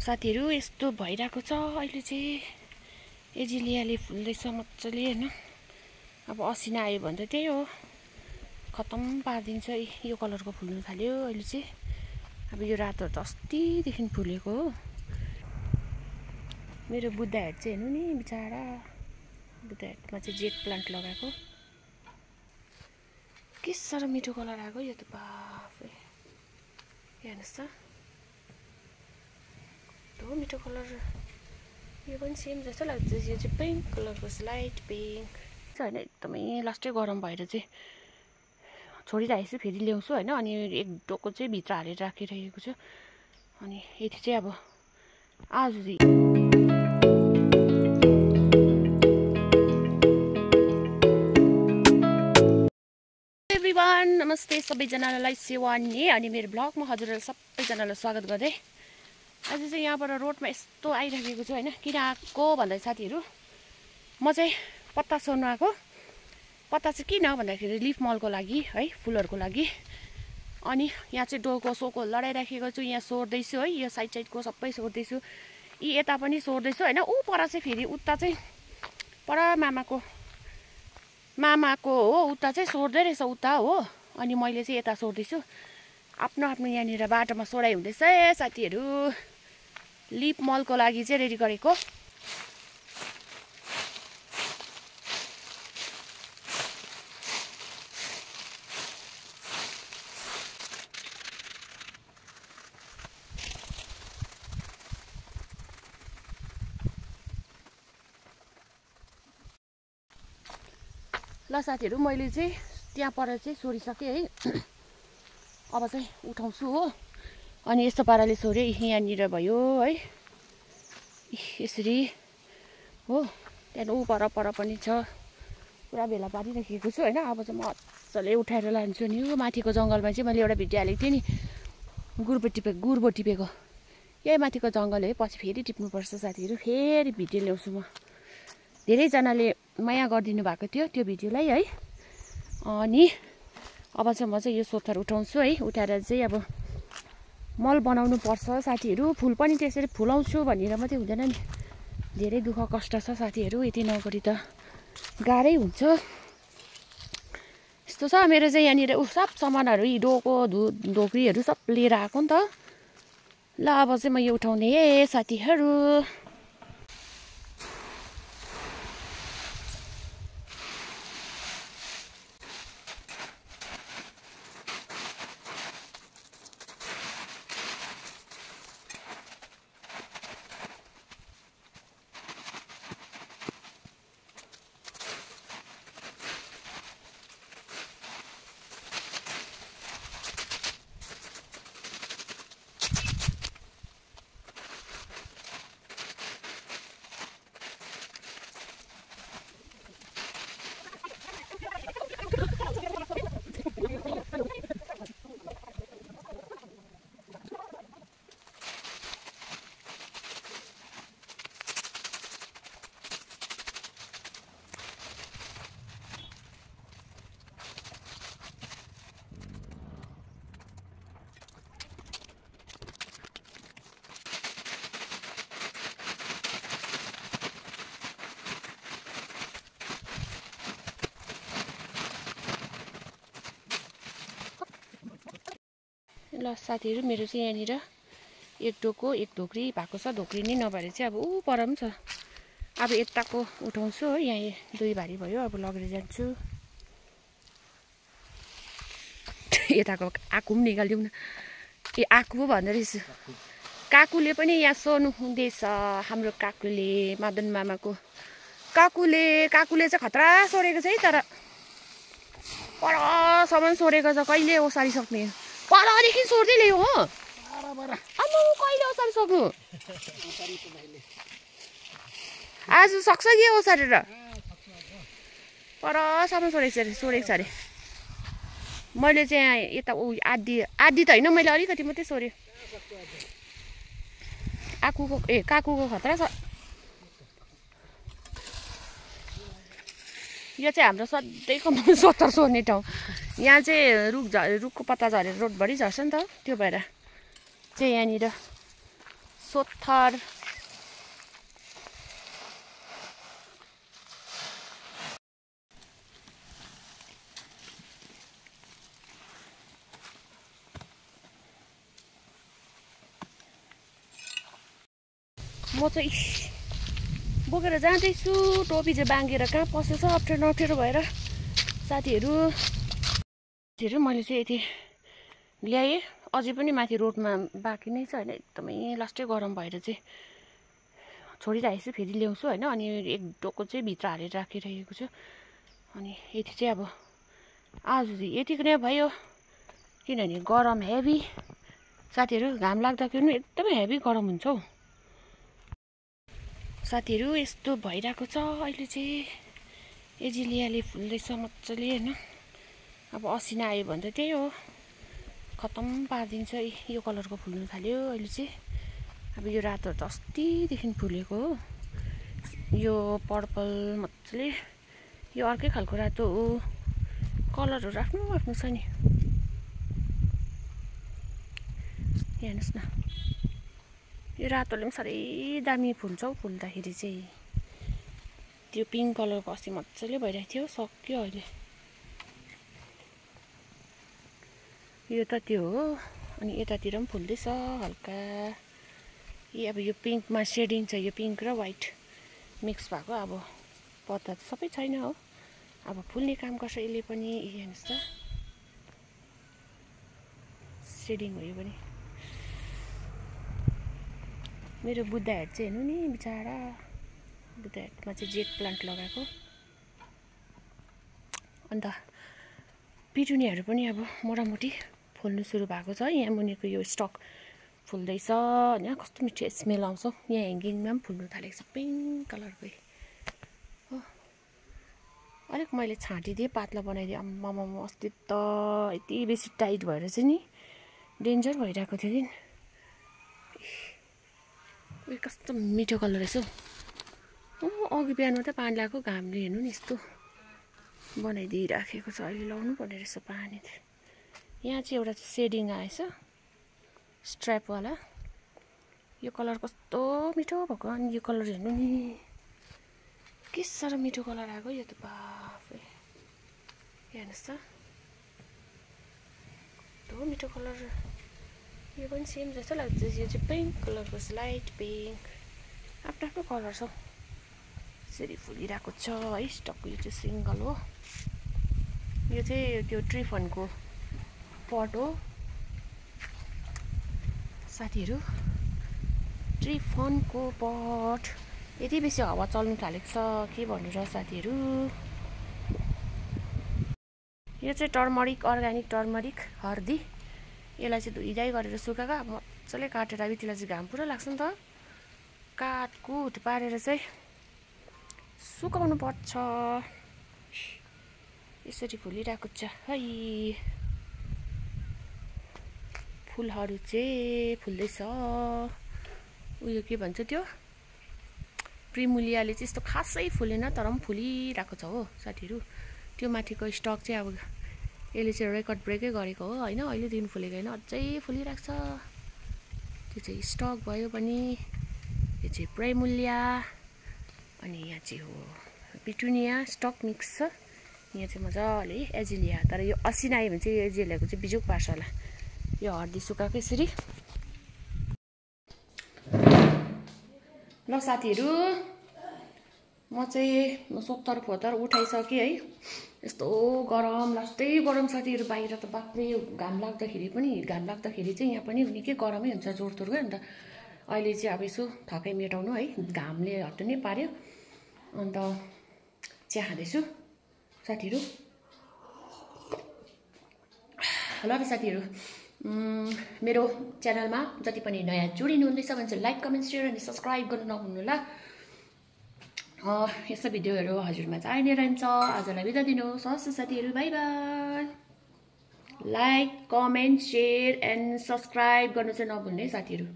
साथीहरु यस्तो भइराको छ अहिले चाहिँ एजिलियाले फुल्दैछ मज्जाले हैन। अब असिना आयो भने त त्यही हो, खतम पार्दिन्छ। यो कलरको फुल्न थाल्यो अहिले चाहिँ। अब यो रातो त अस्तिदेखि फुलेको हो। मेरो बुद्धा हेड चाहिँ हेर्नु नि बिचारा, बुद्धा हेडमा चाहिँ जेट प्लान्ट लगाएको। के साह्रो मिठो कलर आएको यो त, बाफरे हेर्नुस् त, कस्तो मिठो कलर। यो पनि सेम जस्तो लाग्छ। यो चाहिँ पिङ्क कलरको, लाइट पिङ्क हैन। एकदमै लास्टै गरम भएर चाहिँ छोडिराखेको छु, फेरि ल्याउँछु हैन। अनि एक डोको चाहिँ भित्र हालेर राखिरहेको छु। अनि यति चाहिँ अब आज एभ्रिवान, नमस्ते सबैजनालाई, सेवानी अनि मेरो ब्लगमा हजुरहरू सबैजनालाई स्वागत गर्दै। आज चाहिँ यहाँबाट रोडमा यस्तो आइराखेको छु हैन। किन आएको भन्दा साथीहरू, म चाहिँ पत्ता सोर्नु आएको। पत्ता चाहिँ किन भन्दाखेरि लिफ मलको लागि है, फुलहरूको लागि। अनि यहाँ चाहिँ डोको सोको लडाइराखेको छु। यहाँ सोर्दैछु है, यो साइडको सबै सोर्दैछु। यी यता पनि सोर्दैछु हैन। ऊ पर चाहिँ फेरि उता चाहिँ पर मामाको हो, उता चाहिँ सोर्दै रहेछ उता हो। अनि मैले चाहिँ यता सोर्दैछु। आफ्नो आफ्नो यहाँनिर बाटोमा सोडाइ हुँदैछ साथीहरू। लिफ मलको लागि चाहिँ रेडी गरेको। ल साथीहरू, मैले चाहिँ त्यहाँ पर चाहिँ सोरिसकेँ है। अब चाहिँ उठाउँछु हो। अनि यस्तो पाराले सोरे यहाँनिर भयो है, यसरी हो। त्यहाँदेखि ऊ पर पनि छ, पुरा भेला पारिराखेको छु हैन। अब चाहिँ मजाले उठाएर लान्छु नि। यो माथिको जङ्गलमा चाहिँ मैले एउटा भिडियो हालेको थिएँ नि, गुर्बो टिपेको। यही माथिको जङ्गल है, पछि फेरि टिप्नुपर्छ साथीहरू। फेरि भिडियो ल्याउँछु म। धेरैजनाले माया गरिदिनु भएको थियो त्यो भिडियोलाई है। अनि अब चाहिँ म चाहिँ यो सोत्तर उठाउँछु है। उठाएर चाहिँ अब मल बनाउनु पर्छ साथीहरू। फुल पनि त्यसरी फुलाउँछु भनेर मात्रै हुँदैन नि, धेरै दुःख कष्ट छ साथीहरू। यति नगरी त गाह्रै हुन्छ। यस्तो छ मेरो चाहिँ यहाँनिर सब सामानहरू, यी डोको ढोक्रीहरू सब लिएर आएको नि त। ल अब चाहिँ म यो उठाउने साथीहरू। ल साथीहरू, मेरो चाहिँ यहाँनिर एक डोको एक ढोक्री भएको छ। ढोक्री नै नभएर चाहिँ अब ऊ पर पनि छ। अब यताको उठाउँछु है। यहाँ दुई भारी भयो, अब लगेर जान्छु। यताको आँकु पनि निकालिदिउँ न। ए आँकु भन्दो रहेछु। काकुले पनि यहाँ सोर्नु हुँदैछ। हाम्रो काकुले, मदन मामाको काकुले चाहिँ खतरा सोरेको छ है। तर परसम्म सोरेको छ, कहिले ओसारिसक्ने। परदेखि सोर्दै ल्यायो हो। अब कहिले ओसारिसक्नु? आज सक्छ कि ओसारेर? परसम्म सोरेको छ अरे। मैले चाहिँ यता आधी त होइन, मैले अलिकति मात्रै सोरेँ। काकुको खतरा छ। यो चाहिँ हाम्रो सधैँको सोत्तर सोर्ने ठाउँ। यहाँ चाहिँ रुखको पत्ता झरेर रोडभरि झर्छ नि त, त्यो भएर चाहिँ यहाँनिर सोत्थर म चाहिँ बोकेर जाँदैछु टोपी चाहिँ बाँगेर कहाँ पसेछ अप्ठ्यारो भएर साथीहरू मैले चाहिँ यति ल्याएँ अझै पनि माथि रोडमा बाँकी नै छ होइन एकदमै लास्टै गरम भएर चाहिँ छोडिरहेको छु फेरि ल्याउँछु होइन अनि एक डोको चाहिँ भित्र हालेर राखिरहेको छु अनि यति चाहिँ अब आज यतिको नै भयो किनभने गरम हेभी साथीहरू घाम लाग्दाखेरि पनि एकदमै हेभी गरम हुन्छ हौ साथीहरू यस्तो भइरहेको छ अहिले चाहिँ एजिलियाले फुल्दैछ मजाले होइन अब असिना आयो भने त त्यही हो खतम पारिदिन्छ यो कलरको फुल्नु थाल्यो अहिले चाहिँ अब यो रातो त अस्तिदेखि फुलेको हो यो पर्पल मजाले यो अर्कै खालको रातो हो कलरहरू आफ्नो छ नि हेर्नुहोस् न यो रातोले पनि साह्रै दामी फुल्छ हौ फुल्दाखेरि चाहिँ त्यो पिङ्क कलरको अस्ति मजाले भइरहेको थियो सक्यो अहिले यो त त्यो हो अनि यतातिर पनि फुल्दैछ हल्का अब यो पिङ्कमा सेडिङ छ यो पिङ्क र वाइट मिक्स भएको अब पत्ता त सबै छैन हो अब फुल्ने काम गर्छ यसले पनि हेर्नुहोस् त सेडिङ हो यो पनि मेरो बुद्धा हेड चाहिँ हेर्नु नि बिचरा बुद्धा हेडमा चाहिँ जेट प्लान्ट लगाएको अन्त पिटुनियाहरू पनि अब मोटामोटी फुल्नु सुरु भएको छ यहाँ मुनिको यो स्टक फुल्दैछ होइन कस्तो मिठो स्मेल आउँछ यहाँ ह्याङ्गिङमा पनि फुल्नु थालेको छ पिङ्क कलरकै हो अलिक मैले छाँटिदिएँ पातला बनाइदिएँ आम्मामा अस्ति त यति बेसी टाइट भएर चाहिँ नि डेन्जर भइरहेको थियो नि उयो कस्तो मिठो कलर रहेछ हौ अघि बिहान त पानी लगाएको घामले हेर्नु नि यस्तो बनाइदिइराखेको छ अहिले लाउनु पर्ने रहेछ पानी यहाँ चाहिँ एउटा सेडिङ आएछ स्ट्र्यापवाला यो कलर कस्तो मिठो भएको अनि यो कलर हेर्नु नि के साह्रो मिठो कलर आएको यो त बाफरे हेर्नुहोस् त कस्तो मिठो कलर यो पनि सेम जस्तो लाग्छ यो चाहिँ पिङ्क कलरको लाइट पिङ्क आफ्नो कलर छ यसरी फुलिरहेको छ है स्टक यो चाहिँ सिङ्गल हो यो चाहिँ त्यो ट्रिफनको पट हो साथीहरू ट्रिफनको पट यति बेसी हावा चल्नु थालेको छ के भन्नु र साथीहरू यो चाहिँ टर्मरिक अर्ग्यानिक टर्मरिक हर्दी यसलाई चाहिँ धुइधाइ गरेर सुकाएको अब मजाले काटेर अब त्यसलाई चाहिँ घाम पुरा लाग्छ नि त काटकुट पारेर चाहिँ सुकाउनु पर्छ यसरी फुलिरहेको छ है फुलहरू चाहिँ फुल्दैछ उयो के भन्छ त्यो प्रिमुलियाले चाहिँ यस्तो खासै फुलेन तर पनि फुलिरहेको छ हो साथीहरू त्यो माथिको स्टक चाहिँ अब यसले चाहिँ रेकर्ड ब्रेकै गरेको हो होइन अहिलेदेखि फुलेको होइन अझै फुलिरहेको छ त्यो चाहिँ स्टक भयो पनि यो चाहिँ प्रिमुलिया अनि यहाँ चाहिँ हो पिटुनिया स्टक मिक्स छ यहाँ चाहिँ मजाले एजिलिया तर यो असिना आयो भने चाहिँ यो एजिलियाको चाहिँ बिजुक पार्छ होला यो हर्दी सुकाएको यसरी ल साथीहरू म चाहिँ 70 उठाइसकेँ है यस्तो गरम लास्टै गरम साथीहरू बाहिर त बाफ्रे घाम लाग्दाखेरि चाहिँ यहाँ पनि निकै गरमै हुन्छ जोरतोरकै अन्त अहिले चाहिँ अब यसो थकाइ मेटाउनु है घामले हट्नु नै पार्यो अन्त चिया खाँदैछु साथीहरू ल त साथीहरू मेरो च्यानलमा जति पनि नयाँ जोडिनु हुँदैछ भने चाहिँ लाइक कमेन्ट सेयर अनि सब्सक्राइब गर्नु नभुल्नु ल यस्तो भिडियोहरू हजुरमा चाहिँ आइ नै रहन्छ आजलाई बिदा दिनुहोस् हस् साथीहरू by by like comment share and subscribe गर्नु चाहिँ नभुल्ने साथीहरू